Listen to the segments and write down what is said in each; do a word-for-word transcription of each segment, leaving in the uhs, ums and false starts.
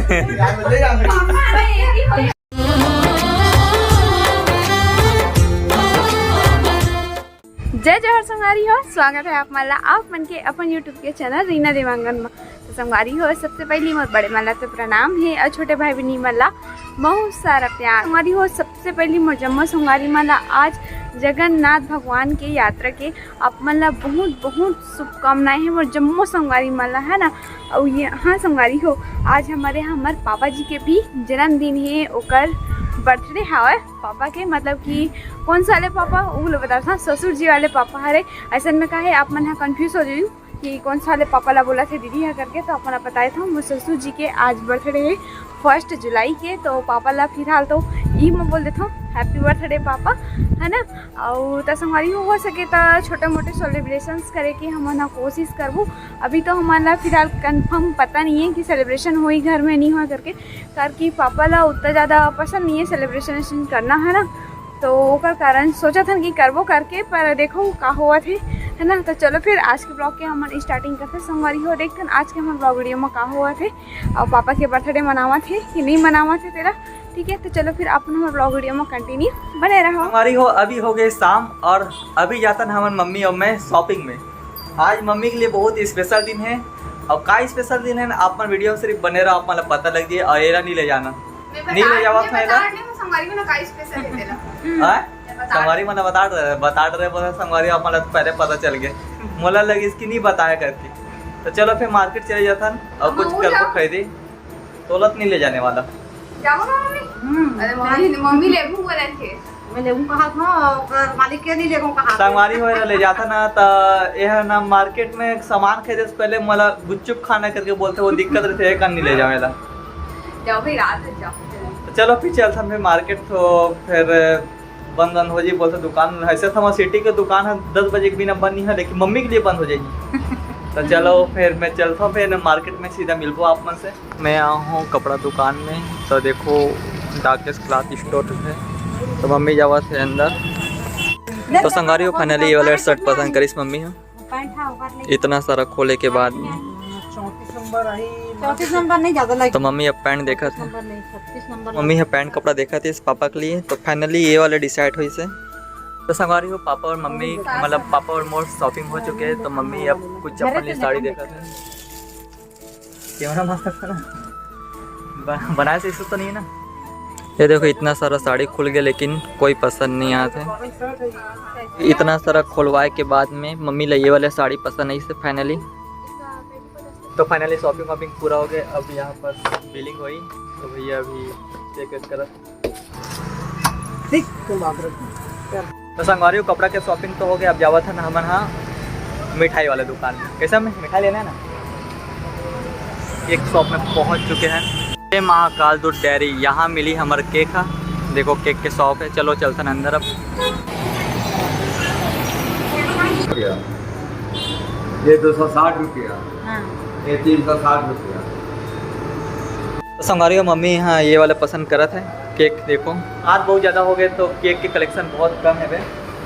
जय जोहार संगवारी हो, स्वागत है आप मन ला आप मन के अपन YouTube के चैनल रीना देवांगन में। तो संगवारी हो, सबसे पहली मोर बड़े मन ला तो प्रणाम हे और छोटे भाई बहनी मन ला बहुत सारा प्यार। संगवारी हो, सबसे पहली मोर जम्मो संगवारी मन ला आज जगन्नाथ भगवान के यात्रा के आप मन ला बहुत बहुत शुभकामनाएं हे मोर जम्मो संगवारी मन ला, है ना। और ये, हाँ संगवारी हो, आज हमारे यहाँ हमारे पापा जी के भी जन्मदिन हे, ओकर बर्थडे हवय पापा के, मतलब कि कौन सा वाले पापा, वो लोग बता, हाँ, ससुर जी वाले पापा हरे। ऐसन में का है, आप मन हा कंफ्यूज हो जाइयो कि कौन सा वाले पापा ला बोला थे दीदी हा करके, तो अपन बताए था मोर ससुर जी के आज बर्थडे है फर्स्ट जुलाई के, तो पापा ला फिलहाल तो ई मैं बोल देता हूँ, हैप्पी बर्थडे पापा, है ना। और त संगवारी हो, हो सके त छोटे मोटे सेलिब्रेशंस करे के हमन ह कोशिश करबो। अभी तो हमन ला फिलहाल कंफर्म पता नहीं है कि सेलिब्रेशन होई घर में नहीं होई करके, करके पापा ला उतना ज़्यादा पसंद नहीं है सेलिब्रेशन करना, है ना। तो ओकर कारण सोचत हन कि करबो करके, पर देखो का होवत हे, है ना। तो चलो फिर आज के ब्लॉग के हमन स्टार्टिंग करते संगवारी हो, देखते हैं आज के हमर ब्लॉग वीडियो में का होवत हे और पापा के बर्थडे मनावत हे कि नहीं मनावत हे तेरा। ठीक है, तो चलो फिर आप हमर ब्लॉग वीडियो में कंटिन्यू बने रहो। संगवारी हो, अभी हो गए शाम और अभी जातन हमन मम्मी और मैं शॉपिंग में। आज मम्मी के लिए बहुत ही स्पेशल दिन है और का स्पेशल दिन है ना, आप मन वीडियो में सिर्फ बने रहो, आप मन ला पता लग जाए। और एला नहीं ले जाना, मैं नहीं ले बता, जावा मैं फैला। बता रही हूँ, संगवारी को ना का स्पेशल है तेरा। हाँ? मैं बता संगवारी मन बता रहे, बता रहे बोले संगवारी, आप मन ला तो पहले पता चल गया। मोला लगिस कि नहीं बताया करके। तो चलो फिर मार्केट चले जाथन और हम कुछ वो कर को जाओ। खरीदी। तोलत नहीं ले जाने वाला। जाओ ना मम्मी। हम्म। अरे मम्मी, मम्मी लेबू बोले थे। मैं लेबू कहा था, ओकर मालिक के नहीं लेबू कहा था। संगवारी हो, एला ले जाता ना, त एह ना मार्केट में सामान खरीदे से पहले मोला गुपचुप खाना करके बोलते, वो दिक्कत रहते है, कान नहीं ले जावे ला। जाओ भाई, रात है, जाओ। तो चलो फिर चलथन फिर मार्केट, तो फिर बंद बंद हो जाई बोलते दुकान। ऐसे तो हमारे सिटी के दुकान है, दस बजे के बिना बंद नहीं है, लेकिन मम्मी के लिए बंद हो जाएगी। तो चलो फिर मैं चलता हूँ, फिर मार्केट में सीधा मिलबो आप मन से। मैं आया हूँ कपड़ा दुकान में, तो देखो डार्केस्ट क्लॉथ स्टोर है, तो मम्मी जावत है अंदर। तो संगवारी हो, फाइनली ये वाला शर्ट पसंद करिस मम्मी हो। पैंट हा ओकर ले। इतना सारा खोले के बाद में। चौंतीस नंबर आई। चौंतीस नंबर नहीं, ज्यादा लग तो मम्मी अब पैंट देखत है। नंबर नहीं, छत्तीस नंबर मम्मी है पैंट कपड़ा देखत है इस पापा के लिए, तो फाइनली ये वाला डिसाइड होइस हे। तो संगवारी हो, पापा और मम्मी, मतलब पापा और मोर शॉपिंग हो चुके हैं, तो मम्मी अब कुछ अपन लिए साड़ी देखत है। कैमरा मस्त है ना? ब-, बनाए से ऐसा तो नहीं है ना? ये देखो, इतना सारा साड़ी खुल गया, लेकिन कोई पसंद नहीं आते। इतना सारा खुलवाए के बाद में मम्मी ला ये वाले साड़ी पसंद नहीं से फाइनली। तो फाइनली शॉपिंग वॉपिंग पूरा हो गया। अब यहाँ पर बिलिंग हुई, तो भैया अभी चेक वेक करत। ठीक, तुम बात रखो। तो संगवारी हो, कपड़ा के शॉपिंग तो हो गया। अब जावत हन हमन हा मिठाई वाले दुकान में। कैसा में मिठाई लेना है ना, एक शॉप में पहुंच चुके हैं। जय महाकाल दूध डेयरी, यहाँ मिली हमर केक हा। देखो केक के शॉप है, चलो चलथन अंदर अब। ये दो सौ साठ रुपया, हाँ। ये तीन सौ साठ रुपया। तो संगवारी हो, मम्मी यहाँ ये वाला पसंद करत है केक। देखो आज बहुत ज़्यादा हो गए, तो केक के कलेक्शन बहुत कम है बे,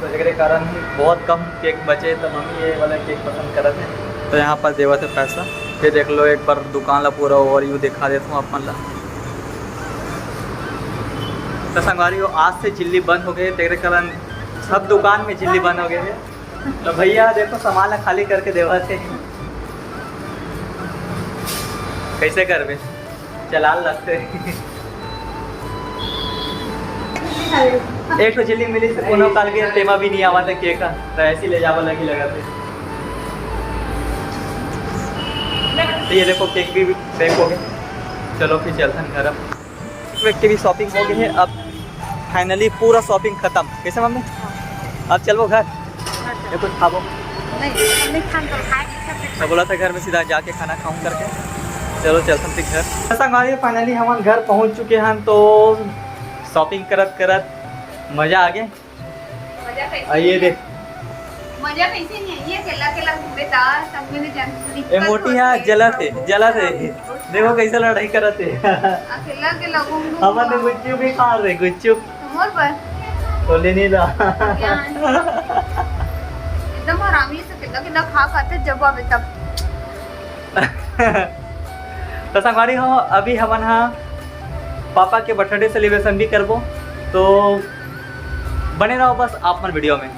तो एकरे कारण बहुत कम केक बचे, तो मम्मी ये वाला केक पसंद करत है। तो यहाँ पर देवत है पैसा। ये देख लो, एक बार दुकान ला पूरा ओवरव्यू दिखा देता हूँ अपन ला। तो संगवारी हो, आज से झिल्ली बंद हो गए, तेरे कारण सब दुकान में झिल्ली बंद हो गए है। तो भैया देखो, सामान ला खाली करके देवत है। कैसे करबे, चलान लगते। एक ठो झिल्ली मिली से कोनो काल के, तेमा भी नहीं आवा था केक का, तो ऐसी ले जावा लगी लगा थे। तो ये देखो, केक भी पैक हो गए। चलो फिर चलथन घर। अब व्यक्ति भी शॉपिंग हो गई है। अब फाइनली पूरा शॉपिंग खत्म। कैसे मम्मी? हाँ। अब चलबो घर? हाँ, चल। ये कुछ खाबो? नहीं, नहीं खान तो खाए, सब कुछ। तो बोला था घर में सीधा जाके खाना खाऊं करके। चलो चलथन फिर घर। तो संगवारी, फाइनली हमन घर पहुंच चुके हैं। तो शॉपिंग करत करत मजा आ गया। मजा कैसे आ, ये नहीं देख। है? मजा कैसे नहीं है? ये अकेला अकेला घूमे ता, संग में नहीं जाने से ए दिक्कत मोटी होती है, है। जलत है, जलत है। देखो कैसे लड़ाई करत है। अकेला अकेला घूम घूम हमन ने घूम। गुच्चू भी खा रहे, गुच्चू। मोर पर। तो लेने ला। यार। एकदम हरामी से अकेला अकेला खा खाते जब आवे तब। तो संगवारी हो, अभी हमन हा पापा के बर्थडे सेलिब्रेशन भी करबो, तो बने रहो बस आप मन वीडियो में।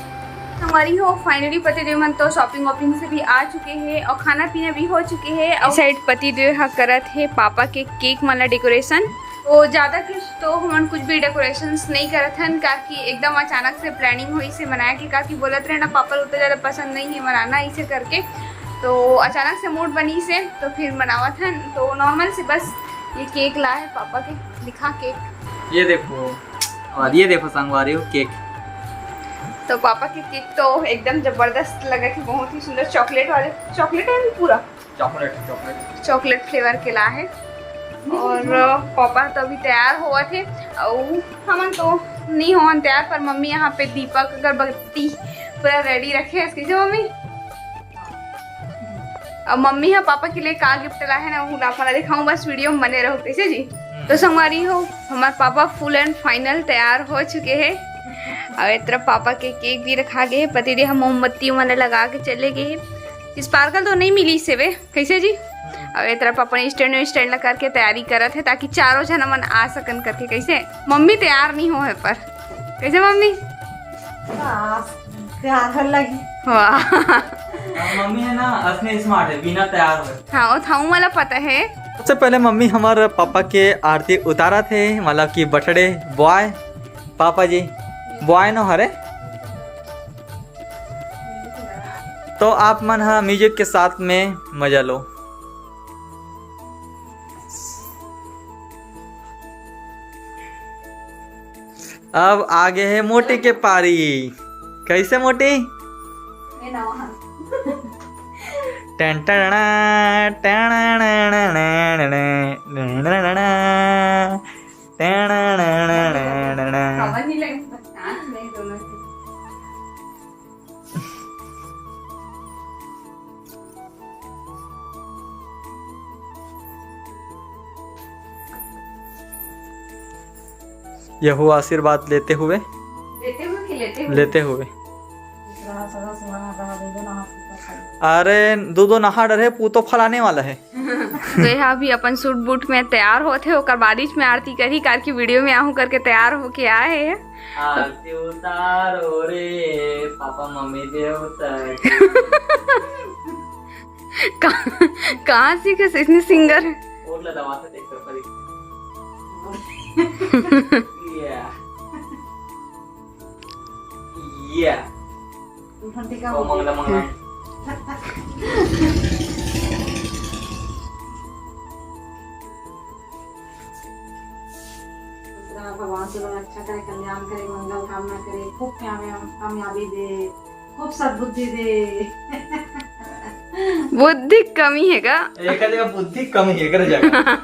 संगवारी हो, फाइनली पतिदेव मन तो शॉपिंग वॉपिंग से भी आ चुके हैं और खाना पीना भी हो चुके हैं। और साइड पतिदेव हा करत हे पापा के केक मन ला डेकोरेशन। तो ज़्यादा कुछ तो हमन कुछ भी डेकोरेशंस नहीं करत हन, काकि एकदम अचानक से प्लानिंग होइस हे मनाए के, काकि बोलत रहे ना पापा ला उतना ज़्यादा पसंद नहीं है मनाना इसे करके। तो अचानक से मूड बनिस हे तो फिर मनावत हन। तो नॉर्मल से बस ये केक ला है पापा के, दिखा केक। ये देखो, और ये देखो संगवारी हो केक। तो पापा के केक तो एकदम जबरदस्त लगा कि बहुत ही सुंदर चॉकलेट वाले, चॉकलेट है पूरा चॉकलेट, चॉकलेट। चॉकलेट फ्लेवर के ला है। और पापा तो अभी तैयार होवत हे, अउ हमन तो नहीं होवन तैयार, पर मम्मी यहाँ पे दीपक अगरबत्ती पूरा रेडी रखे है। कैसे मम्मी? अब मम्मी हा पापा के लिए का गिफ्ट ला है ना, वो ला आप मन ला दिखाऊं, बस वीडियो में बने रहो। कैसे जी? तो संगवारी हो, हमार पापा फुल एंड फाइनल तैयार हो चुके हैं। और एक तरफ पापा के केक भी रखा गए है, पतिदेव हा मोमबत्ती मन लगा के चले गए हैं। स्पार्कल तो नहीं मिली से वे, कैसे जी? और एक तरफ अपन स्टैंड स्टैंड ला करके तैयारी करत है, ताकि चारों झन मन आ सकन करके। कैसे मम्मी तैयार नहीं हो है पर, कैसे मम्मी? बस, तैयार होने लगी। वाह। अब मम्मी है ना, असने स्मार्ट है, बिना तैयार हो। हाँ, वो थाऊ मला पता है। सबसे पहले मम्मी हमारे पापा के आरती उतारत हे, मतलब कि बर्थडे बॉय, पापा जी बॉय नो हरे। तो आप मन हा म्यूजिक के साथ में मजा लो। अब आगे है मोटी के पारी। कैसे मोटी? ये नवा है। टन टन टन टन टन टन टन। खबर नहीं लगे, बस नाच नहीं दोनों के। यहू आशीर्वाद लेते हुए, लेते हुए कि लेते हुए? लेते हुए। अरे, दो दो नहा डरे, पू तो फलाने वाला है। तो यह अभी अपन सूट बूट में तैयार होत हे, ओकर बाद में आरती करही, कार की वीडियो में आहू करके तैयार होके आए हे। आरती उतारो रे पापा मम्मी देवता की। कहाँ, कहाँ सीखे इतनी सिंगर? और ला दवा से देख कर परी। या। या। ओ मंगला, मंगला। दूसरा भगवान से बड़ा अच्छा करे, कल्याण करे, मंगल कामना करे, खूब कामया-, कामयाबी दे, खूब सद्बुद्धि दे। बुद्धि कमी है का? एकर जगह बुद्धि कमी है, एकर जगह।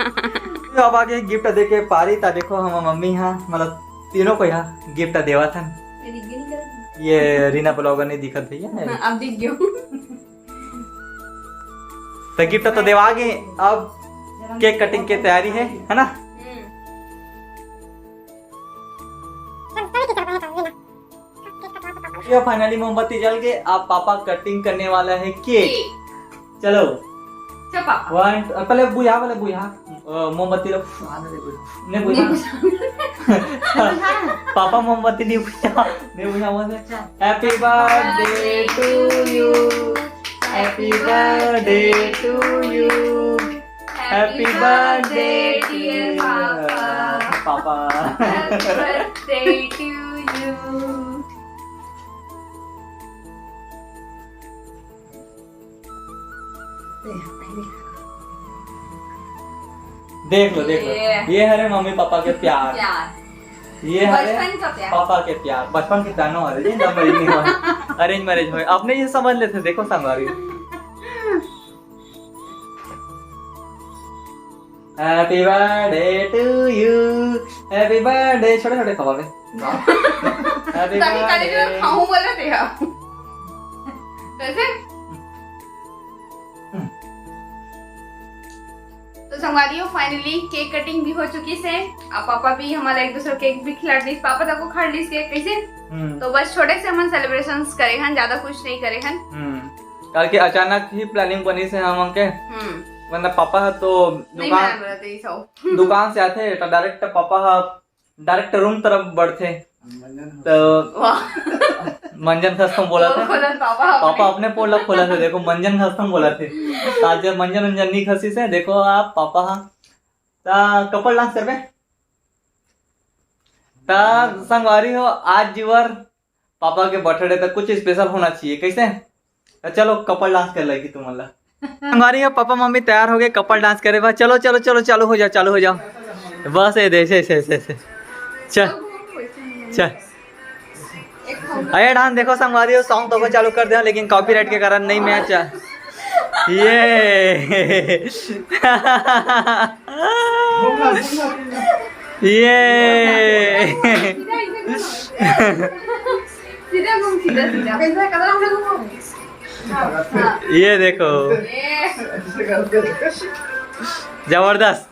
तो अब आगे गिफ्ट देके पारी ता देखो, हम मम्मी हा, मतलब तीनों को यहाँ गिफ्ट देवा था। ये रीना ब्लॉगर नहीं दिखत भैया। हाँ, अब दिख गयो। तो गिफ्ट तो देवा गे, अब केक कटिंग के तैयारी है, है ना? हम्म। ये फाइनली मोमबत्ती जल गए, अब पापा कटिंग करने वाला है केक। केक। चलो। चल पापा। वन, पहले बुझा, पहले बुझा। अ, मोमबत्ती लो। ने बुझा। पापा मोमबत्ती नहीं बुझा। ने बुझा मत। Happy birthday to you, happy birthday to you, happy birthday dear papa. Papa. Happy birthday to you। देख लो, देख लो, ये। ये हरे मम्मी पापा के प्यार। प्यार। ये हरे बचपन का प्यार। पापा के प्यार, बचपन के प्यार नो हरे, ये love marriage नहीं हुआ, arrange marriage हुआ। अपने ये समझ लेते, देखो संगवारी। Happy birthday to you, happy birthday, छोटे छोटे खवावे। Happy तभी कॉलेज में birthday। खाऊं बोल रहे थे आप। कैसे? तो संगवारी हो, finally cake cutting भी हो चुकी से। अब पापा भी हमारा एक दूसरा cake भी खिला दी। पापा तक को खा ली cake कैसे? हम्म। तो बस छोटे से हमन celebrations करे हन, ज्यादा कुछ नहीं करे हन। हम्म। काल के अचानक ही planning बनी से हमन के। हम्म। मतलब पापा ह तो दुकान, दुकान से आथे तो डायरेक्ट पापा ह डायरेक्ट रूम तरफ बढ़थे। तो वाह। मंजन खसम बोला था। पापा अपने पोल ला खोला था। देखो, मंजन खसम बोला थे। तो आज मंजन उंजन नहीं खसी से, देखो आप पापा हा। ता कपल डांस करबे? ता संगवारी हो, आज जीवर पापा के बर्थडे, तो कुछ स्पेशल होना चाहिए। कैसे? तो चलो, कपल डांस कर लेगी तुम ला। संगवारी हो, पापा मम्मी तैयार हो गए कपल डांस करे बा। चलो, चलो, चलो, चालू हो जाओ, चालू हो जाओ। बस ये दे, ऐसे, ऐसे, ऐसे, ऐसे। चल, चल। अरे डांस देखो संगवारी हो, सॉन्ग तो को चालू कर दे, लेकिन कॉपीराइट के कारण नहीं मैच है। ये ये सीधा घूम, सीधा, सीधा। कैसा कदम से घूमो? हाँ, हाँ। ये देखो। ये। जबरदस्त।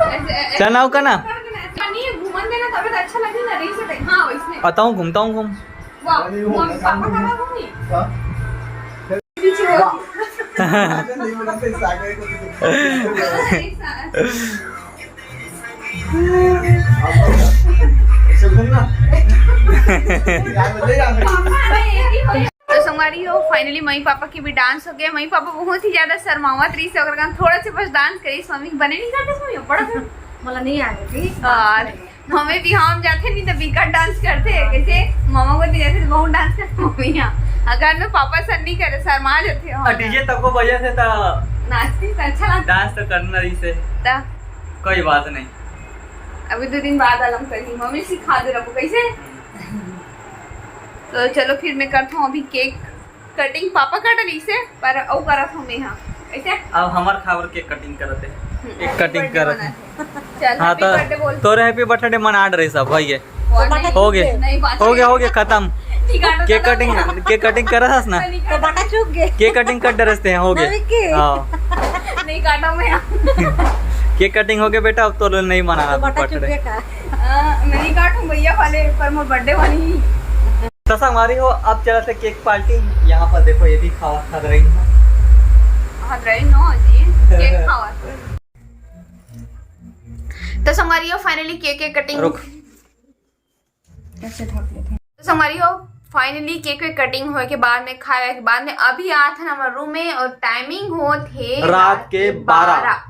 ऐसे, ऐसे चल, आओ का ना। नहीं, घूमन देना, तबे तो अच्छा लगे ना, रही से। हाँ, वैसने। बताऊं, घूमता हूँ, घूम। वाह, मम्मी पापा कहाँ घूमी? पीछे हो। तो संगवारी हो, finally मम्मी पापा के भी डांस हो गया। मम्मी पापा बहुत ही ज्यादा शर्मावत रही से, अगर थोड़ा से बस डांस करी, मम्मी बने नहीं करते, मम्मी बड़ा कर। मला नहीं आवे थी। और मम्मी भी हम जाते नहीं तो बिकट डांस करते हैं, कैसे मामा को नहीं जाते तो बहुत डांस करते मम्मी यहाँ। अगर मैं पापा सर नहीं करे, शर्मा जाते हो। और डीजे तक को बजे थे तो नाचती तो अच्छा लगता। डांस तो करना रही से। ता। कोई बात नहीं। अभी दो दिन बाद आलम करी, मम्मी सिखा दे रखो कैसे। तो चलो फिर मैं करता हूँ अभी केक कटिंग। पापा कट रही से, पर औ करत हूँ मैं यहाँ। ऐसे? अब हमार खाबर केक कटिंग करत है। हम्म, केक कटिंग करत है। चल, हाँ, happy तो birthday बोल। तोरे happy birthday मना रही सब, हो गए। हो गए। हो गया, हो गया, खत्म। केक कटिंग, केक कटिंग कर रहा ना? तो बाटा चुक गए। केक कटिंग कर डरस थे, हो गए। नहीं के। हाँ। नहीं काटा मैं। केक कटिंग हो गया बेटा, अब तो नहीं मना तो बाटा चुक बर्थडे। गया का? आ, मैं नहीं काटूं भैया वाले, पर मोर बर्थडे वाली। तो संगवारी हो, अब चला थे केक पार्टी। यहाँ पर देखो, ये भी खावा खा रही है। खा रही नो जी, केक खावा। तो संगवारी हो, finally केक के कटिंग। रुक। ऐसे ढक लेते हैं। तो संगवारी हो, finally केक के कटिंग होए के बाद में, खाए के बाद में, अभी आत हन हमारे रूम में और टाइमिंग होत हे रात के बारह।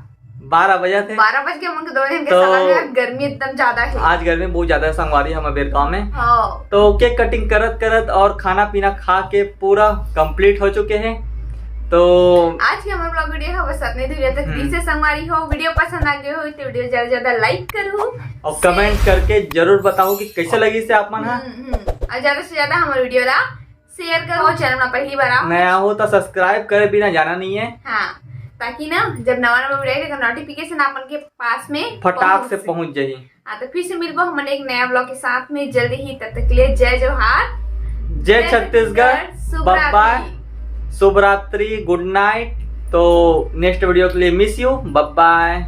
बारह बजे थे। बारह बज के, हमन के दो जन के तो सगा में गर्मी एकदम ज्यादा है। आज गर्मी बहुत ज्यादा है संगवारी हमारे बेरगांव में। हाँ। तो केक कटिंग करत करत और खाना पीना खा के पूरा कंप्लीट हो चुके हैं। तो आज के हमारे ब्लॉग वीडियो है बस इतने दूर तक। हम्म। पीछे संगवारी हो, वीडियो पसंद आ गए हो तो वीडियो ज्यादा ज्यादा लाइक करो और कमेंट करके जरूर बताओ कि कैसे लगी से आप मन हा। हम्म, हम्म। और ज्यादा से ज्यादा हमारे वीडियो ला शेयर करो, चैनल में पहली बार आओ। नया हो तो सब्सक्राइब करे बिना जाना नहीं है। हाँ, ताकि ना जब नवा नवा वीडियो आए तो नोटिफिकेशन आप मन के पास में फटाक पहुंच से सके। पहुंच जाही। हाँ, तो फिर से मिलबो हमन एक नया ब्लॉग के साथ में जल्दी ही। तब तक के लिए जय जोहार, जय जय छत्तीसगढ़, छत्तीसगढ़, शुभ बाय बाय, रात्रि। शुभ रात्रि, गुड नाइट। तो नेक्स्ट वीडियो के लिए मिस यू, बाय बाय।